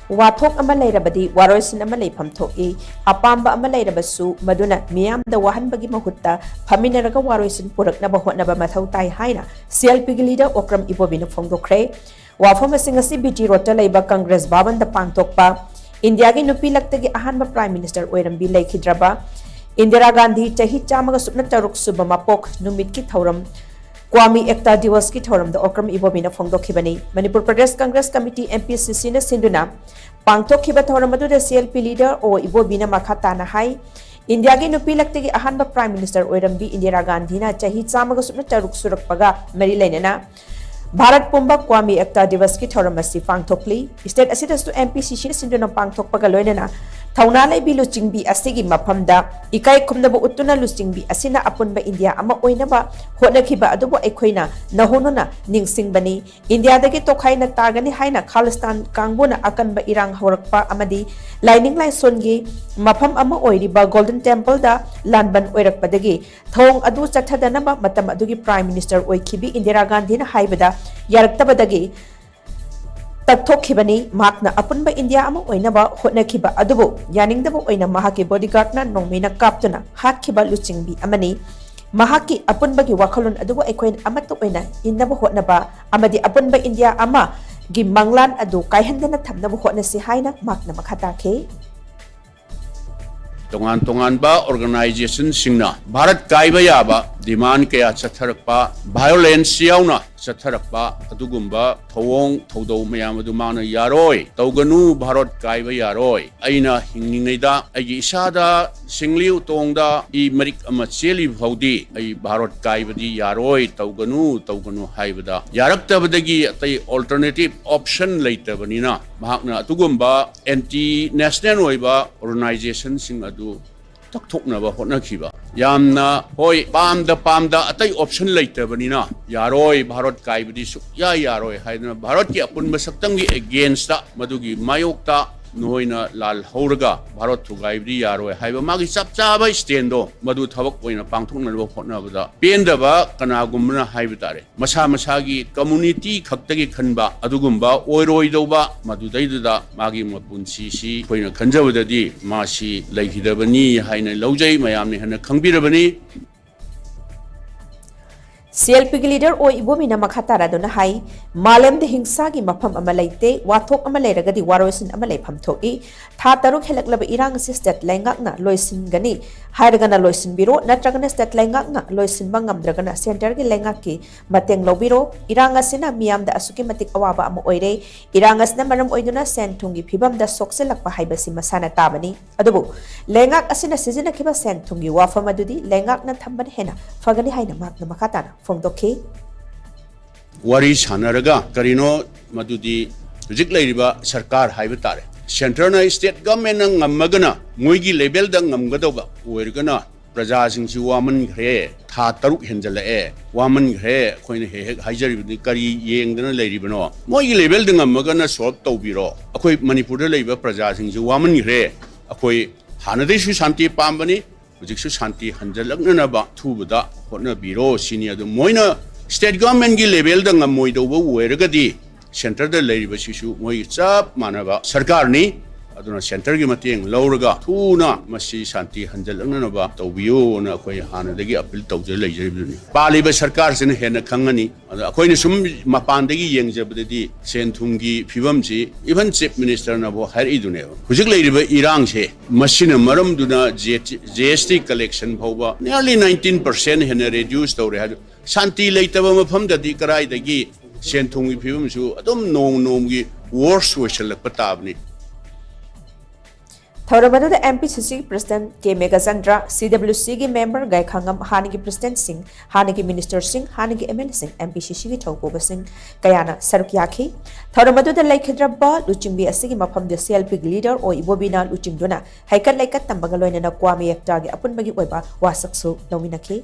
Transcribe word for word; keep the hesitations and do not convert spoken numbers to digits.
ꯋꯥꯊꯣꯛ ꯑꯃ ꯂꯩꯔꯕꯗꯤ ꯋꯥꯔꯣꯏꯁꯤꯟ ꯑꯃ ꯂꯩꯐꯝ ꯊꯣꯛꯏ꯫ ꯑꯄꯥꯝꯕ ꯑꯃ ꯂꯩꯔꯕꯁꯨ ꯃꯗꯨꯅ ꯃꯤꯌꯥꯝꯗ ꯋꯥꯍꯟꯕꯒꯤ ꯃꯍꯨꯠꯇ ꯐꯝꯃꯤꯟꯅꯔꯒ ꯋꯥꯔꯣꯏꯁꯤꯟ ꯄꯨꯔꯛꯅꯕ ꯍꯣꯠꯅꯕ ꯃꯊꯧ ꯇꯥꯏ ꯍꯥꯏꯅ ꯁꯤ ꯑꯦꯜ ꯄꯤꯒꯤ ꯂꯤꯗꯔ ꯑꯣꯀ꯭ꯔꯝ ꯏꯕꯣꯕꯤꯅ ꯐꯣꯡꯗꯣꯛꯈ꯭ꯔꯦ꯫ ꯋꯥꯐꯝ ꯑꯁꯤ ꯉꯁꯤ ꯕꯤ ꯇꯤ ꯔꯣꯗꯇ ꯂꯩꯕ ꯀꯪꯒ꯭ꯔꯦꯁ ꯚꯕꯟꯗ ꯄꯥꯡꯊꯣꯛꯄ ꯏꯟꯗꯤꯌꯥꯒꯤ ꯅꯨꯄꯤ ꯂꯛꯇꯒꯤ ꯑꯍꯥꯟꯕ ꯄ꯭ꯔꯥꯏꯝ ꯃꯤꯅꯤꯁꯇꯔ ꯑꯣꯏꯔꯝꯕꯤ ꯂꯩꯈꯤꯗ꯭ꯔꯕ ꯏꯟꯗꯤꯔꯥ ꯒꯥꯟꯙꯤ ꯆꯍꯤ ꯆꯥꯝꯃꯒ ꯁꯨꯞꯅ ꯇꯔꯨꯛ ꯁꯨꯕ ꯃꯄꯣꯛ ꯅꯨꯃꯤꯠꯀꯤ ꯊꯧꯔꯝ ꯀ꯭ꯋꯥꯃꯤ ꯑꯦꯛꯇꯥ ꯗꯤꯋꯁꯀꯤ ꯊꯧꯔꯝꯗ ꯑꯣꯀ꯭ꯔꯝ ꯏꯕꯣꯕꯤꯅ ꯐꯣꯡꯗꯣꯛꯈꯤꯕꯅꯤ꯫ Manipur Pradesh Congress committee, M P C ꯁꯤꯅ ꯁꯤꯟꯗꯨꯅ ꯄꯥꯡꯊꯣꯛꯈꯤꯕ ꯊꯧꯔꯝ ꯑꯗꯨꯗ ꯁꯤ ꯑꯦꯜ ꯄꯤ ꯂꯤꯗꯔ ꯑꯣ ꯏꯕꯣꯕꯤꯅ ꯃꯈꯥ ꯇꯥꯅ ꯍꯥꯏ, ꯏꯟꯗꯤꯌꯥꯒꯤ ꯅꯨꯄꯤ ꯂꯛꯇꯒꯤ ꯑꯍꯥꯟꯕ ꯄ꯭ꯔꯥꯏꯝ ꯃꯤꯅꯤꯁꯇꯔ ꯑꯣꯏꯔꯝꯕꯤ ꯏꯟꯗꯤꯔꯥ ꯒꯥꯟꯙꯤꯅ ꯆꯍꯤ ꯆꯥꯝꯃꯒ ꯁꯨꯞꯅ ꯇꯔꯨꯛ ꯁꯨꯔꯛꯄꯒ ꯃꯔꯤ ꯂꯩꯅꯅ ꯚꯥꯔꯠ ꯄꯨꯝꯕ ꯀ꯭ꯋꯥꯃꯤ ꯑꯦꯛꯇꯥ ꯗꯤꯋꯁꯀꯤ ꯊꯧꯔꯝ ꯑꯁꯤ ꯄꯥꯡꯊꯣꯛꯂꯤ꯫ ꯁ꯭ꯇꯦꯠ ꯑꯁꯤꯗꯁꯨ ꯑꯦꯝ ꯄꯤ ꯁꯤ ꯁꯤꯅ ꯁꯤꯟꯗꯨꯅ ꯄꯥꯡꯊꯣꯛꯄꯒ ꯂꯣꯏꯅꯅ ꯊꯧꯅꯥ ꯂꯩꯕꯤ ꯂꯨꯆꯤꯡꯕꯤ ꯑꯁꯤꯒꯤ ꯃꯐꯝꯗ ꯏꯀꯥꯏ ꯈꯨꯝꯅꯕ ꯎꯠꯇꯨꯅ ꯂꯨꯆꯤꯡꯕꯤ ꯑꯁꯤꯅ ꯑꯄꯨꯟꯕ ꯏꯟꯗꯤꯌꯥ ꯑꯃ ꯑꯣꯏꯅꯕ ꯍꯣꯠꯅꯈꯤꯕ ꯑꯗꯨꯕꯨ ꯑꯩꯈꯣꯏꯅ ꯅꯧꯍꯧꯅꯅ ꯅꯤꯡꯁꯤꯡꯕꯅꯤ꯫ ꯏꯟꯗꯤꯌꯥꯗꯒꯤ ꯇꯣꯈꯥꯏꯅ ꯇꯥꯒꯅꯤ ꯍꯥꯏꯅ ꯈꯥꯂꯤꯁꯇꯥꯟ ꯀꯥꯡꯕꯨꯅ ꯑꯀꯟꯕ ꯏꯔꯥꯡ ꯍꯧꯔꯛꯄ ꯑꯃꯗꯤ ꯂꯥꯏꯅꯤꯡ ꯂꯥꯏꯁꯣꯟꯒꯤ ꯃꯐꯝ ꯑꯃ ꯑꯣꯏꯔꯤꯕ ꯒꯣꯜꯗꯟ ꯇꯦꯝꯄꯜꯗ ꯂꯥꯟꯕꯟ ꯑꯣꯏꯔꯛꯄꯗꯒꯤ ꯊꯧꯑꯣꯡ ꯑꯗꯨ ꯆꯠꯊꯗꯅꯕ ꯃꯇꯝ ꯑꯗꯨꯒꯤ ꯄ꯭ꯔꯥꯏꯝ ꯃꯤꯅꯤꯁꯇꯔ ꯑꯣꯏꯈꯤꯕꯤ ꯏꯟꯗꯤꯔꯥ ꯒꯥꯟꯙꯤꯅ ꯍꯥꯏꯕꯗ ꯌꯥꯔꯛꯇꯕꯗꯒꯤ ꯇꯛꯊꯣꯛꯈꯤꯕꯅꯤ꯫ ꯃꯍꯥꯛꯅ ꯑꯄꯨꯟꯕ ꯏꯟꯗꯤꯌꯥ ꯑꯃ ꯑꯣꯏꯅꯕ ꯍꯣꯠꯅꯈꯤꯕ ꯑꯗꯨꯕꯨ ꯌꯥꯅꯤꯡꯗꯕ ꯑꯣꯏꯅ ꯃꯍꯥꯛꯀꯤ ꯕꯣꯗꯤꯒꯥꯔꯗꯅ ꯅꯣꯡꯃꯩꯅ ꯀꯥꯞꯇꯨꯅ ꯍꯥꯠꯈꯤꯕ ꯂꯨꯆꯤꯡꯕꯤ ꯑꯃꯅꯤ꯫ ꯃꯍꯥꯛꯀꯤ ꯑꯄꯨꯟꯕꯒꯤ ꯋꯥꯈꯜꯂꯣꯟ ꯑꯗꯨꯕꯨ ꯑꯩꯈꯣꯏꯅ ꯑꯃꯠꯇ ꯑꯣꯏꯅ ꯏꯟꯅꯕ ꯍꯣꯠꯅꯕ ꯑꯃꯗꯤ ꯑꯄꯨꯟꯕ ꯏꯟꯗꯤꯌꯥ ꯑꯃꯒꯤ ꯃꯪꯂꯥꯟ ꯑꯗꯨ ꯀꯥꯏꯍꯟꯗꯅ ꯊꯝꯅꯕ ꯍꯣꯠꯅꯁꯤ ꯍꯥꯏꯅ ꯃꯍꯥꯛꯅ ꯃꯈꯥ ꯇꯥꯈꯤ꯫ ꯇꯣꯉꯥꯟ ꯇꯣꯉꯥꯟꯕ ꯑꯣꯔꯒꯅꯥꯏꯖꯦꯁꯟꯁꯤꯡꯅ ꯚꯥꯔꯠ ꯀꯥꯏꯕ ꯌꯥꯕ ꯗꯤꯃꯥꯟ ꯀꯌꯥ ꯆꯠꯊꯔꯛꯄ, ꯚꯥꯏꯑꯣꯂꯦꯟꯁ ꯌꯥꯎꯅ ꯆꯠꯊꯔꯛꯄ ꯑꯗꯨꯒꯨꯝꯕ ꯊꯧꯑꯣꯡ ꯊꯧꯗꯧ ꯃꯌꯥꯝ ꯑꯗꯨ ꯃꯥꯅ ꯌꯥꯔꯣꯏ, ꯇꯧꯒꯅꯨ, ꯚꯥꯔꯠ ꯀꯥꯏꯕ ꯌꯥꯔꯣꯏ꯫ ꯑꯩꯅ ꯍꯤꯡꯂꯤꯉꯩꯗ ꯑꯩꯒꯤ ꯏꯁꯥꯗ ꯁꯤꯡꯂꯤ ꯎꯇꯣꯡꯗ ꯏ ꯃꯔꯤꯛ ꯑꯃ ꯆꯦꯜꯂꯤ ꯐꯥꯎꯗꯤ ꯑꯩ ꯚꯥꯔꯠ ꯀꯥꯏꯕꯗꯤ ꯌꯥꯔꯣꯏ, ꯇꯧꯒꯅꯨ, ꯇꯧꯒꯅꯨ ꯍꯥꯏꯕꯗ ꯌꯥꯔꯛꯇꯕꯗꯒꯤ ꯑꯇꯩ ꯑꯣꯜꯇꯔꯅꯦꯇꯤꯞ ꯑꯣꯞꯁꯟ ꯂꯩꯇꯕꯅꯤꯅ ꯃꯍꯥꯛꯅ ꯑꯗꯨꯒꯨꯝꯕ ꯑꯦꯟꯇꯤ ꯅꯦꯁꯅꯦꯜ ꯑꯣꯏꯕ ꯑꯣꯔꯒꯅꯥꯏꯖꯦꯁꯟꯁꯤꯡ ꯑꯗꯨ ꯇꯛꯊꯣꯛꯅꯕ ꯍꯣꯠꯅꯈꯤꯕ꯫ ꯌꯥꯝꯅ ꯍꯣꯏ, ꯄꯥꯝꯗ ꯄꯥꯝꯗ ꯑꯇꯩ ꯑꯣꯞꯁꯟ ꯂꯩꯇꯕꯅꯤꯅ ꯌꯥꯔꯣꯏ, ꯚꯥꯔꯠ ꯀꯥꯏꯕꯗꯤ ꯁꯨꯛꯌꯥ ꯌꯥꯔꯣꯏ ꯍꯥꯏꯗꯅ ꯚꯥꯔꯠꯀꯤ ꯑꯄꯨꯟꯕ ꯁꯛꯇꯝꯒꯤ ꯑꯦꯒꯦꯟꯁꯇ, ꯃꯗꯨꯒꯤ ꯃꯥꯌꯣꯛꯇ ꯅꯈꯣꯏꯅ ꯂꯥꯜꯍꯧꯔꯒ ꯚꯥꯔꯠ ꯊꯨꯒꯥꯏꯕꯗꯤ ꯌꯥꯔꯣꯏ ꯍꯥꯏꯕ ꯃꯥꯒꯤ ꯆꯞ ꯆꯥꯕ stand ꯗꯣ ꯃꯗꯨ ꯊꯕꯛ ꯑꯣꯏꯅ ꯄꯥꯡꯊꯣꯛꯅꯅꯕ ꯍꯣꯠꯅꯕꯗ ꯄꯦꯟꯗꯕ ꯀꯅꯥꯒꯨꯝꯕꯅ ꯍꯥꯏꯕ ꯇꯥꯔꯦ, ꯃꯁꯥ ꯃꯁꯥꯒꯤ community ꯈꯛꯇꯒꯤ ꯈꯟꯕ ꯑꯗꯨꯒꯨꯝꯕ ꯑꯣꯏꯔꯣꯏꯗꯧꯕ, ꯃꯗꯨꯗꯩꯗꯨꯗ ꯃꯥꯒꯤ ꯃꯄꯨꯟꯁꯤꯁꯤ ꯑꯩꯈꯣꯏꯅ ꯈꯟꯖꯕꯗꯗꯤ ꯃꯥꯁꯤ ꯂꯩꯈꯤꯗꯕꯅꯤ ꯍꯥꯏꯅ ꯂꯧꯖꯩ, ꯃꯌꯥꯝꯅ ꯍꯦꯟꯅ ꯈꯪꯕꯤꯔꯕꯅꯤ꯫ ꯁꯤ ꯑꯦꯜ ꯄꯤꯒꯤ leader ꯑꯣꯏ ꯏꯕꯣꯕꯤꯅ ꯃꯈꯥ ꯇꯥꯔꯗꯨꯅ ꯍꯥꯏ, ꯃꯥꯂꯦꯝꯗ ꯍꯤꯡꯁꯥꯒꯤ ꯃꯐꯝ ꯑꯃ ꯂꯩꯇꯦ, ꯋꯥꯊꯣꯛ ꯑꯃ ꯂꯩꯔꯒꯗꯤ ꯋꯥꯔꯣꯏꯁꯤꯟ ꯑꯃ ꯂꯩꯐꯝ ꯊꯣꯛꯏ꯫ ꯊꯥ ꯇꯔꯨꯛ ꯍꯦꯜꯂꯛꯂꯕ ꯏꯔꯥꯡ ꯑꯁꯤ state ꯂꯩꯉꯥꯛꯅ ꯂꯣꯏꯁꯤꯟꯒꯅꯤ ꯍꯥꯏꯔꯒꯅ ꯂꯣꯏꯁꯤꯟꯕꯤꯔꯣ, ꯅꯠꯇ꯭ꯔꯒꯅ state ꯂꯩꯉꯥꯛꯅ ꯂꯣꯏꯁꯤꯟꯕ ꯉꯝꯗ꯭ꯔꯒꯅ centre ꯒꯤ ꯂꯩꯉꯥꯛꯀꯤ ꯃꯇꯦꯡ ꯂꯧꯕꯤꯔꯣ꯫ ꯏꯔꯥꯡ ꯑꯁꯤꯅ ꯃꯤꯌꯥꯝꯗ ꯑꯁꯨꯛꯀꯤ ꯃꯇꯤꯛ ꯑꯋꯥꯕ ꯑꯃ ꯑꯣꯏꯔꯦ꯫ ꯏꯔꯥꯡ ꯑꯁꯤꯅ ꯃꯔꯝ ꯑꯣꯏꯗꯨꯅ ꯁꯦꯟ ꯊꯨꯝꯒꯤ ꯐꯤꯕꯝꯗ ꯁꯣꯛꯆꯤꯜꯂꯛꯄ ꯍꯥꯏꯕꯁꯤ ꯃꯁꯥꯅ ꯇꯥꯕꯅꯤ꯫ ꯑꯗꯨꯕꯨ ꯂꯩꯉꯥꯛ ꯑꯁꯤꯅ ꯁꯤꯖꯤꯟꯅꯈꯤꯕ ꯁꯦꯟ ꯊꯨꯝꯒꯤ ꯋꯥꯐꯝ ꯑꯗꯨꯗꯤ ꯂꯩꯉꯥꯛꯅ ꯊꯝꯕꯅ ꯍꯦꯟꯅ ꯐꯒꯅꯤ ꯍꯥꯏꯅ ꯃꯍꯥꯛꯅ ꯃꯈꯥ ꯇꯥꯅ ꯐꯣꯡꯗꯣꯛꯈꯤ꯫ ꯋꯥꯔꯤ ꯁꯥꯟꯅꯔꯒ ꯀꯔꯤꯅꯣ ꯃꯗꯨꯗꯤ ꯍꯧꯖꯤꯛ ꯂꯩꯔꯤꯕ ꯁꯔꯀꯥꯔ ꯍꯥꯏꯕ ꯇꯥꯔꯦ, centre ꯅ state government ꯅ ꯉꯝꯃꯒꯅ ꯃꯣꯏꯒꯤ level ꯗ ꯉꯝꯒꯗꯧꯕ ꯑꯣꯏꯔꯒꯅ ꯄ꯭ꯔꯖꯥꯁꯤꯡꯁꯤ ꯋꯥꯃꯟꯈ꯭ꯔꯦ, ꯊꯥ ꯇꯔꯨꯛ ꯍꯦꯟꯖꯜꯂꯛꯑꯦ, ꯋꯥꯃꯟꯈ꯭ꯔꯦ, ꯑꯩꯈꯣꯏꯅ ꯍꯦꯛ ꯍꯦꯛ ꯍꯥꯏꯖꯔꯤꯕꯅꯤ, ꯀꯔꯤ ꯌꯦꯡꯗꯅ ꯂꯩꯔꯤꯕꯅꯣ? ꯃꯣꯏꯒꯤ level ꯗ ꯉꯝꯃꯒꯅ solve ꯇꯧꯕꯤꯔꯣ꯫ ꯑꯩꯈꯣꯏ ꯃꯅꯤꯄꯨꯔꯗ ꯂꯩꯕ ꯄ꯭ꯔꯖꯥꯁꯤꯡꯁꯤ ꯋꯥꯃꯟꯈ꯭ꯔꯦ, ꯑꯩꯈꯣꯏ ꯍꯥꯟꯅꯗꯩꯁꯨ ꯁꯥꯟꯇꯤ ꯄꯥꯝꯕꯅꯤ, ꯍꯧꯖꯤꯛꯁꯨ ꯁꯥꯟꯇꯤ ꯍꯟꯖꯜꯂꯛꯅꯅꯕ ꯑꯊꯨꯕꯗ ꯍꯣꯠꯅꯕꯤꯔꯣ ꯁꯤꯅꯤ꯫ ꯑꯗꯨ ꯃꯣꯏꯅ state government ꯀꯤ level ꯗ ꯉꯝꯃꯣꯏꯗꯧꯕ ꯑꯣꯏꯔꯒꯗꯤ centre ꯗ ꯂꯩꯔꯤꯕꯁꯤꯁꯨ ꯃꯣꯏꯒꯤ ꯆꯞ ꯃꯥꯟꯅꯕ ꯁꯔꯀꯥꯔꯅꯤ꯫ ꯑꯗꯨꯅ centre ꯒꯤ ꯃꯇꯦꯡ ꯂꯧꯔꯒ ꯊꯨꯅ ꯃꯁꯤ ꯁꯥꯟꯇꯤ ꯍꯟꯖꯜꯂꯛꯅꯅꯕ ꯇꯧꯕꯤꯌꯨꯅ ꯑꯩꯈꯣꯏ ꯍꯥꯟꯅꯗꯒꯤ appeal ꯇꯧꯖ ꯂꯩꯖꯔꯤꯕꯗꯨꯅꯤ꯫ ꯄꯥꯜꯂꯤꯕ ꯁꯔꯀꯥꯔꯁꯤꯅ ꯍꯦꯟꯅ ꯈꯪꯉꯅꯤ꯫ ꯑꯗ ꯑꯩꯈꯣꯏꯅ ꯁꯨꯝ ꯃꯄꯥꯟꯗꯒꯤ ꯌꯦꯡꯖꯕꯗꯗꯤ ꯁꯦꯟ ꯊꯨꯝꯒꯤ ꯐꯤꯕꯝꯁꯤ even Chief Minister ꯅꯕꯨ ꯍꯥꯏꯔꯛꯏꯗꯨꯅꯦꯕ꯫ ꯍꯧꯖꯤꯛ ꯂꯩꯔꯤꯕ ꯏꯔꯥꯡꯁꯦ ꯃꯁꯤꯅ ꯃꯔꯝꯗꯨꯅ G S T collection ꯐꯥꯎꯕ nearly nineteen percent ꯍꯦꯟꯅ reduce ꯇꯧꯔꯦ ꯍꯥꯏꯗꯨ, ꯁꯥꯟꯇꯤ ꯂꯩꯇꯕ ꯃꯐꯝꯗꯗꯤ ꯀꯗꯥꯏꯗꯒꯤ ꯁꯦꯟ ꯊꯨꯝꯒꯤ ꯐꯤꯕꯝꯁꯨ ꯑꯗꯨꯝ ꯅꯣꯡ ꯅꯣꯡꯃꯒꯤ worse ꯑꯣꯏꯁꯜꯂꯛꯄ ꯇꯥꯕꯅꯤ꯫ ꯊꯧꯔꯝ ꯑꯗꯨꯗ M P C C ꯒꯤ President K Meghachandra, C W C ꯒꯤ member ꯒꯥꯏꯈꯥꯉꯝ, ꯍꯥꯟꯅꯒꯤ President ꯁꯤꯡ, ꯍꯥꯟꯅꯒꯤ Minister ꯁꯤꯡ, ꯍꯥꯟꯅꯒꯤ M L A ꯁꯤꯡ, M P C C ꯒꯤ ꯊꯧꯄꯨꯕꯁꯤꯡ ꯀꯌꯥꯅ ꯁꯔꯨꯛ ꯌꯥꯈꯤ꯫ ꯊꯧꯔꯝ ꯑꯗꯨꯗ ꯂꯩꯈꯤꯗ꯭ꯔꯕ ꯂꯨꯆꯤꯡꯕꯤ ꯑꯁꯤꯒꯤ ꯃꯐꯝꯗ C L P ꯒꯤ leader ꯑꯣꯏ ꯏꯕꯣꯕꯤꯅ ꯂꯨꯆꯤꯡꯗꯨꯅ ꯍꯩꯀꯠ ꯂꯩꯀꯠ ꯇꯝꯕꯒ ꯂꯣꯏꯅꯅ ꯀ꯭ꯋꯥꯃꯤ ꯌꯦꯛꯇꯥꯒꯤ ꯑꯄꯨꯟꯕꯒꯤ ꯑꯣꯏꯕ ꯋꯥꯁꯛꯁꯨ ꯂꯧꯃꯤꯟꯅꯈꯤ꯫